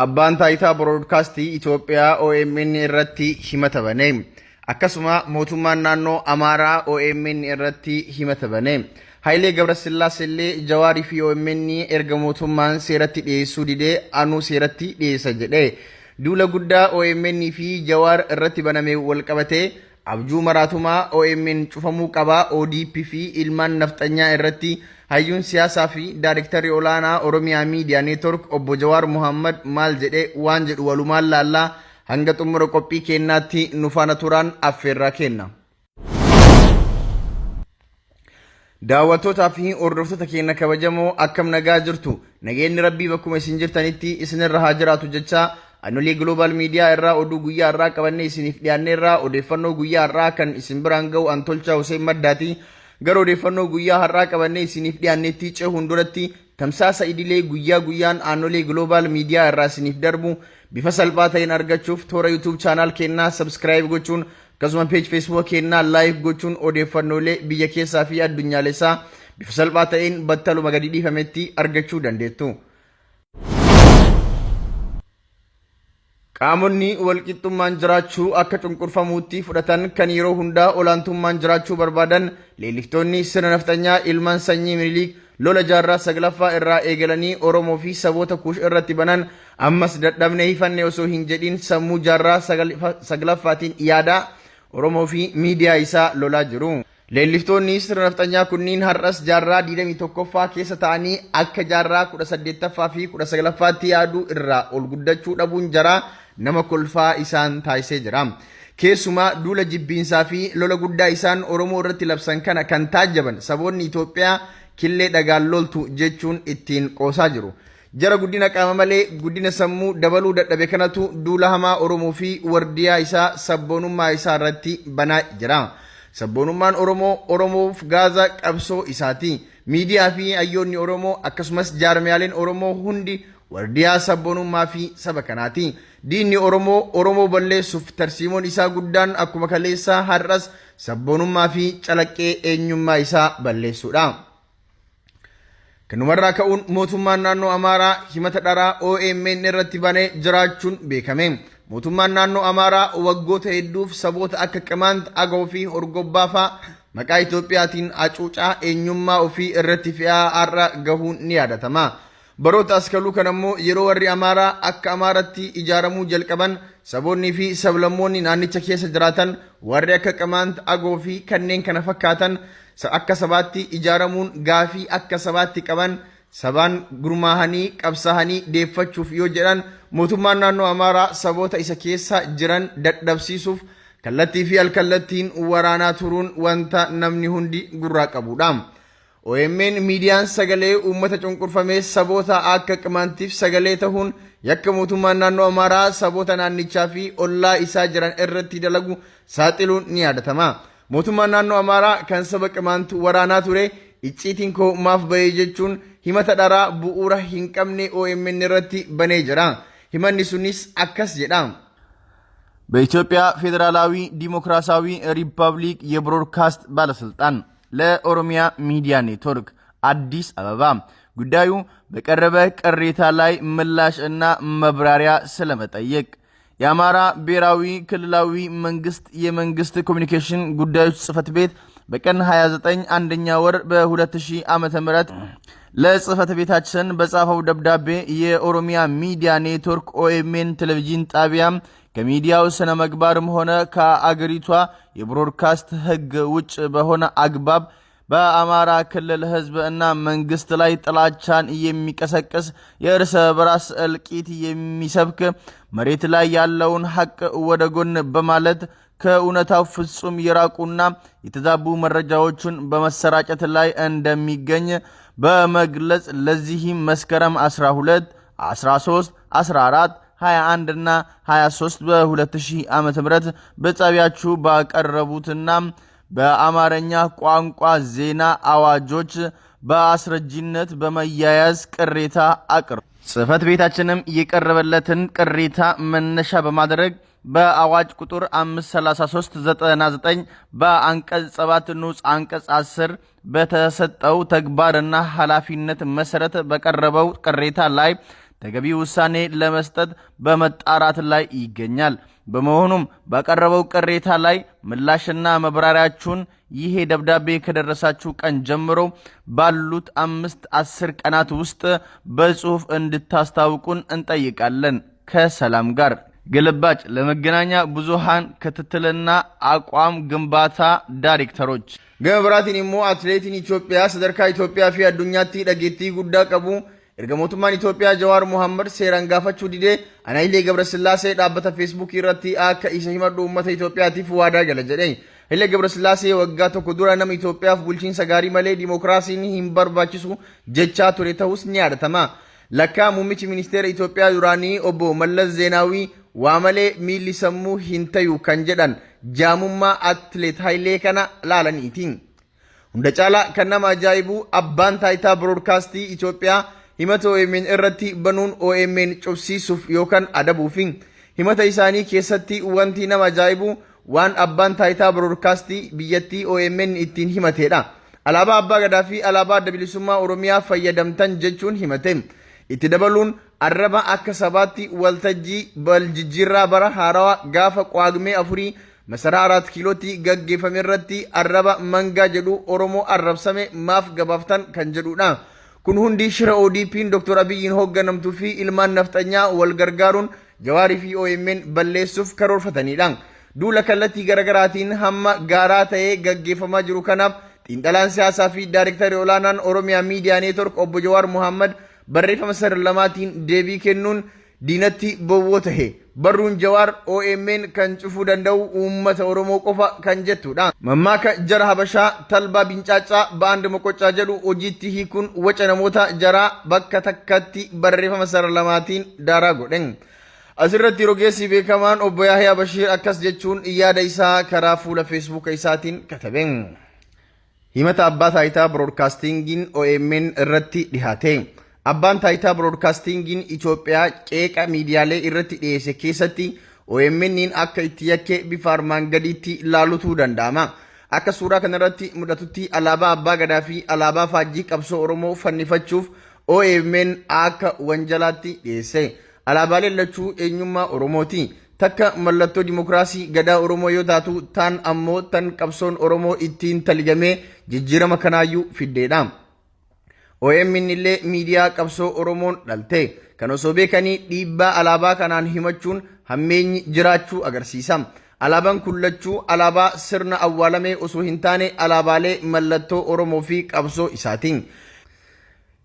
Abbaan Taayitaa Biroodkaastii Itoophiyaa OMN irratti himata bane. Akkasuma mootummaan naannoo Amaaraa OMN irratti himata bane. Hayilee Gabrasillaasee illee Jawaarii fi OMN erga mootummaan seeratti dhiyeessuu didee anuu seeratti dhiyeessa jedhe. Duula guddaa OMN fi Jawaar irratti baname walqabatee Abjuu maraatumaa omn cufamuu qaba ODP fi ilmaan nafxanyaa irratti hayyuun siyaasaa fi daarektarri olaanaa Oromiyaa Media Network obbo Jawaar Mohammad maal jedhe waan jedhu walumaan laallaa hanga xumura qophii keennaatti nu faana turaan affeerraa keenna. Daawwattootaa fi hordoftoota keenya kabajamoo akkam nagaa jirtu nageenyi rabbii bakkuma isin jirtanitti isinirra haa jiraatu jechaa Anolee Global Media irraa oduu guyyaa har'aa qabannee isiniif dhiyaanneerraa odeeffannoo guyyaa har'aa kan isin biraan ga'u Antolchaa Hussein Maddaati. Gara odeeffannoo guyyaa har'aa qabannee isiniif dhiyaanneetti cehuun duratti tamsaasa idilee guyyaa guyyaan Aanolee Global Media irraa isiniif darbu bifa salphaa ta'een argachuuf toora YouTube channel keenyaa subscribe gochuun Akkasuma page Facebook keenyaa like gochuun odeeffannoolee biyya keessaa fi addunyaalessaa bifa salphaa ta'een battaluma gadi dhiifametti argachuu dandeettu. Qaamonni walqixxummaan jiraachuu akka cunqurfamuutti fudhatan kan yeroo hundaa olaantummaan jiraachuu barbaadan leelliftoonni sirna nafxanyaa ilmaan sanyii Miniliik lola jaarraa saglaffaa irraa eegalanii Oromoo fi saboota Kuush irratti banan ammas dadhabnee hifanne osoo hin jedhin sammuu jaarraa saglaffaatiin yaadaa Oromoo fi miidiyaa isaa lolaa jiru. Leelliftoonni sirna nafxanyaa kunniin har'as jaarraa 21ffaa keessa ta'anii akka jaarraa 18ffaa fi 19ffaatti yaaduu irraa ol guddachuu dhabuun jaraa nama kolfaa isaan taasisee jira. Keessumaa duula jibbiinsaa fi lola guddaa isaan Oromoo irratti labsan kana kan taajjaban saboonni Itoophiyaa killee dhagaan loltu jechuun ittiin qoosaa jiru. Jara guddina qaama malee guddina sammuu dabaluu dadhabe kanatu duula hamaa Oromoo fi wardiyaa isaa sabboonummaa isaa irratti banaa jira. Sabboonummaan Oromoo Oromoof gaaza qabsoo isaati. Miidiyaa fi hayyoonni Oromoo akkasumas jaarmiyaaleen Oromoo hundi wardiyaa sabboonummaa fi saba kanaati. Diinni Oromoo Oromoo balleessuuf tarsiimoon isaa guddaan akkuma kaleessaa har'as sabboonummaa fi calaqqee eenyummaa isaa balleessuudha. Kanumarraa ka'uun mootummaan naannoo Amaaraa himata dharaa OMN irratti banee jiraachuun beekame. Mootummaan naannoo Amaaraa waggoota hedduuf saboota akka Qimaant, Agaw fi Horgobbaa fa'aa maqaa Itoophiyaatiin hacuucaa eenyummaa ofii irratti fe'aa har'a gahuun ni yaadatama. Baroota as kaluu kana immoo yeroo warri Amaaraa akka Amaaratti ijaaramuu jalqaban saboonnii fi sablammoonni naannicha keessa jiraatan warri akka Qimaant, Agoo fi kanneen kana fakkaatan akka sabaatti ijaaramuun gaafii akka sabaatti qaban sabaan gurmaahanii qabsaahanii deeffachuuf yoo jedhan mootummaan naannoo Amaaraa saboota isa keessa jiran dadhabsiisuuf kallattii fi alkallattiin waraanaa turuun wanta namni hundi gurraa qabudha. OMN miidiyaan sagalee uummata cunqurfamee saboota akka Qimaantiif sagalee tahuun yakka mootummaan naannoo Amaaraa saboota naannichaa fi ollaa isaa jiran irratti dalagu saaxiluun ni yaadatama. Mootummaan naannoo Amaaraa kan saba Qimaant waraanaa ture icciitiin koo maaf bahee jechuun himata dharaa bu'uura hin qabne OMN irratti banee jira. Himanni sunis akkas jedha. በኢትዮጵያ ፌዴራላዊ ዲሞክራሲያዊ ሪፐብሊክ የብሮድካስት ባለስልጣን ለኦሮሚያ ሚዲያ ኔትወርክ አዲስ አበባ ጉዳዩ በቀረበ ቅሬታ ላይ ምላሽ እና መብራሪያ ስለመጠየቅ የአማራ ብሔራዊ ክልላዊ መንግስት የመንግስት ኮሚኒኬሽን ጉዳዮች ጽህፈት ቤት በቀን 29 አንደኛ ወር በ2000 ዓ ም ለጽህፈት ቤታችን በጻፈው ደብዳቤ የኦሮሚያ ሚዲያ ኔትወርክ ኦኤምኤን ቴሌቪዥን ጣቢያ ከሚዲያው ስነ ምግባርም ሆነ ከአገሪቷ የብሮድካስት ሕግ ውጭ በሆነ አግባብ በአማራ ክልል ሕዝብ እና መንግስት ላይ ጥላቻን የሚቀሰቅስ የእርስ በራስ እልቂት የሚሰብክ መሬት ላይ ያለውን ሐቅ ወደ ጎን በማለት ከእውነታው ፍጹም የራቁና የተዛቡ መረጃዎችን በመሰራጨት ላይ እንደሚገኝ በመግለጽ ለዚህም መስከረም 12፣ 13፣ 14፣ 21 እና 23 በ2000 ዓ.ም በጣቢያችሁ ባቀረቡትና በአማርኛ ቋንቋ ዜና አዋጆች በአስረጂነት በመያያዝ ቅሬታ አቅርቧል። ጽህፈት ቤታችንም የቀረበለትን ቅሬታ መነሻ በማድረግ በአዋጅ ቁጥር 533/99 በአንቀጽ 7 ንዑስ አንቀጽ 10 በተሰጠው ተግባርና ኃላፊነት መሰረት በቀረበው ቅሬታ ላይ ተገቢ ውሳኔ ለመስጠት በመጣራት ላይ ይገኛል። በመሆኑም ባቀረበው ቅሬታ ላይ ምላሽና ማብራሪያችሁን ይሄ ደብዳቤ ከደረሳችሁ ቀን ጀምሮ ባሉት 5 10 ቀናት ውስጥ በጽሁፍ እንድታስታውቁን እንጠይቃለን። ከሰላም ጋር። ግልባጭ ለመገናኛ ብዙሃን ክትትልና አቋም ግንባታ ዳይሬክተሮች። Gama biraatiin immoo atileetiin Itoophiyaa sadarkaa Itoophiyaa fi addunyaatti dhageettii guddaa qabu erga mootummaan Itoophiyaa Jawaar Mohammad seeraan gaafachuu didee ani Hayilee Gabrasillaasee dhaabbata Feesbuukii irratti akka isa himadhu uummata Itoophiyaatiif waadaa gala jedhe. Hayilee Gabrasillaasee waggaa tokko dura nama Itoophiyaaf bulchiinsa gaarii malee dimookiraasiin hin barbaachisu jechaa ture ta'us ni yaadatama. Lakkaa muummichi ministeera Itoophiyaa duraanii obbo Mallas Zeenaawii waa malee miilli sammuu hin tayu kan jedhan jaamummaa atileet Hayilee kana laalaniitiin. Hunda caalaa kan nama ajaa'ibu abbaan taayitaa biroodkaastii Itoophiyaa himata OMN irratti banuun OMN cufsiisuuf yookaan adabuufi. Himata isaanii keessatti wanti nama ajaa'ibu waan abbaan taayitaa biroodkaastii biyyattii OMN ittiin himatedha. Alaabaa Abbaa Gadaa fi alaabaa Adda Bilisummaa Oromiyaa fayyadamtan jechuun himate. Itti dabaluun arraba akka sabaatti waltajjii baljijjiirraa bara haarawaa gaafa Qaagmee 4 masaraa Araat Kiilootti gaggeeffame irratti arraba mangaa jedhu Oromoo arrabsame maaf gabaaftan kan jedhudha. Kun hundi shira ODP'n Dr. Abiyyiin hoogganamtuu fi ilmaan nafxanyaa wal gargaaruun Jawaarii fi OMN balleessuuf karoorfatanidha. Duula kallattii garaagaraatiin hamma gaaraa ta'ee gaggeeffamaa jiru kanaaf xiinxalaan siyaasaa fi daayirektarri olaanaan Oromiyaa Miidiyaa Neetwork obbo Jawaar Mohammad barreeffama sarara deebii kennuun diinatti bowwoo tahe. Barruun Jawaar OMN kan cufuu danda'u uummata Oromoo qofa kan jettudha. Mammaaka jara Habashaa talbaa bincaacaa ba'and moqoccaa jedhu hojiitti hiikuun waca namoota jaraa bakka takkatti barreeffama sarara lamaatiin daaraa godhen. Asirratti rogeessi beekamaan obbo Yaahiyaa Bashiir akkas jechuun yaada isaa karaa fuula Feesbuuka isaatiin katabe. Himata abbaa taayitaa biroodkaastingiin OMN irratti dhihaate. Abbaan taayitaa biroodkaastingiin Itoophiyaa qeeqa miidiyaalee irratti dhiyeesse keessatti OMN'n akka itti yakke bifa armaan gadiitti ilaaluutu danda'ama. Akka suuraa kanarratti mul'atutti alaabaa Abbaa Gadaa fi alaabaa faajjii qabsoo Oromoo fannifachuuf OMN akka wanjalaatti dhiyeesse. Alaabaaleen lachuu eenyummaa Oromooti. Takka mallattoo dimookiraasii gadaa Oromoo yoo taatu taan ammoo tan qabsoon Oromoo ittiin taligamee jijjiirama kanaayyuu fiddeedha. OMN illee miidiyaa qabsoo Oromoon dhalte. Kan osoo beekanii dhiibbaa alaabaa kanaan himachuun hammeenyi jiraachuu agarsiisa. Alaabaan kun lachuu alaabaa sirna awwaalamee osoo hin taane alaabaalee mallattoo Oromoo fi qabsoo isaatiin.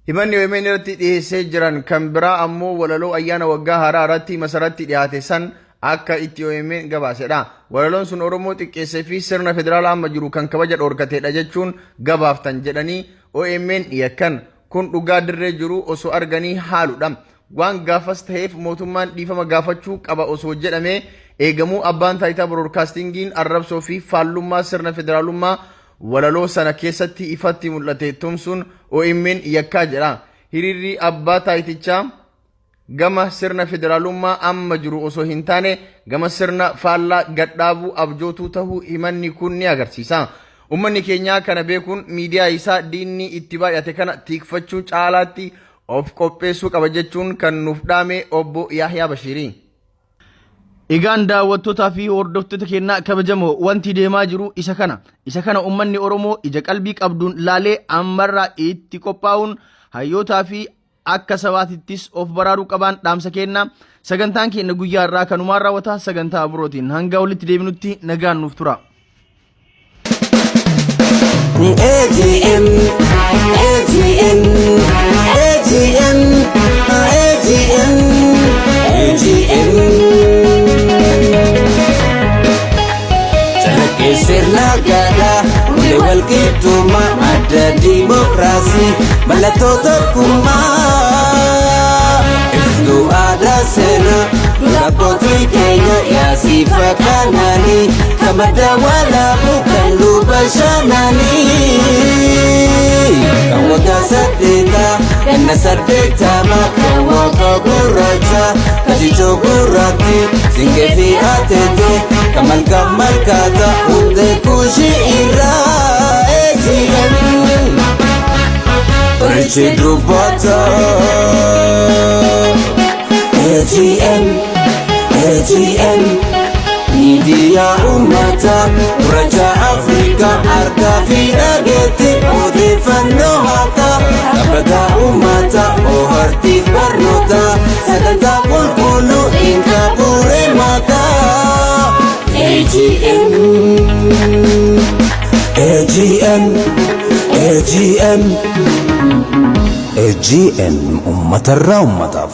Himanni OMN irratti dhiyeessee jiran kan biraa ammoo walaloo ayyaana waggaa haaraa irratti masaratti dhiyaate san akka itti OMN gabaasedha. Walaloon sun Oromoo xiqqeessee fi sirna federaalaa amma jiru kan kabaja dhoorkateedha jechuun gabaaftan jedhanii OMN yakkan. Kun dhugaa dirree jiru osoo arganii haaludha. Waan gaafas ta'eef mootummaan dhiifama gaafachuu qaba osoo jedhamee eegamuu abbaan taayitaa biroodkaastingiin arrabsoo fi faallummaa sirna federaalummaa walaloo sana keessatti ifatti mul'ate tumsuun OMN yakkaa jedha. Hiriirri abbaa taayitichaa gama sirna federaalummaa amma jiru osoo hin taane gama sirna faallaa gadhaabuu abjootuu tahuu himanni kun ni agarsiisa. Uummanni keenya kana beekuun miidiyaa isaa diinni itti baay'ate kana tiikfachuu caalaatti of qopheessuu qaba jechuun kan nuuf dhaame obbo Yaahiyaa Bashiirii. Egaan daawwattootaa fi hordoftoota keenyaa kabajamoo, wanti deemaa jiru isa kana. Isa kana uummanni Oromoo ija qalbii qabduun laalee ammarraa itti qophaa'uun hayyootaa fi akka sabaatittis of baraaruu qabaan dhaamsa kenna. Sagantaan keenya guyyaa irraa kanumaan raawwata. Sagantaa birootiin hanga walitti deebinutti nagaan nuuf tura. AGM, AGM, AGM, AGM, AGM. Calaqqee sirna gadaa, hundee walqixxummaa, madda diimokiraasii, mallattoo tokkummaa. Ibsituu aadaa seenaa, dura abbootii keenya yaasiifa kanaanii, kan madda walaabuu kan luba shanaanii. Kan waggaa 8, ganna 80, kan waaqa gurraacha, kan jichoo gurraatti, siinqee fi ateete, kan malkaaf malkaata, hundee kuushii irraa AGM. Qorichi dubbata. AGM, AGM. Miidiyaa uummataa gurraacha Afrikaa argaa fi dhageetti odeeffannoo haqaa dhaabbata uummataa bohaartiif barnoota sagantaa qulqulluu hin qabuure maqaa. AGM, AGM, AGM. AGM uummatarraa uummataaf.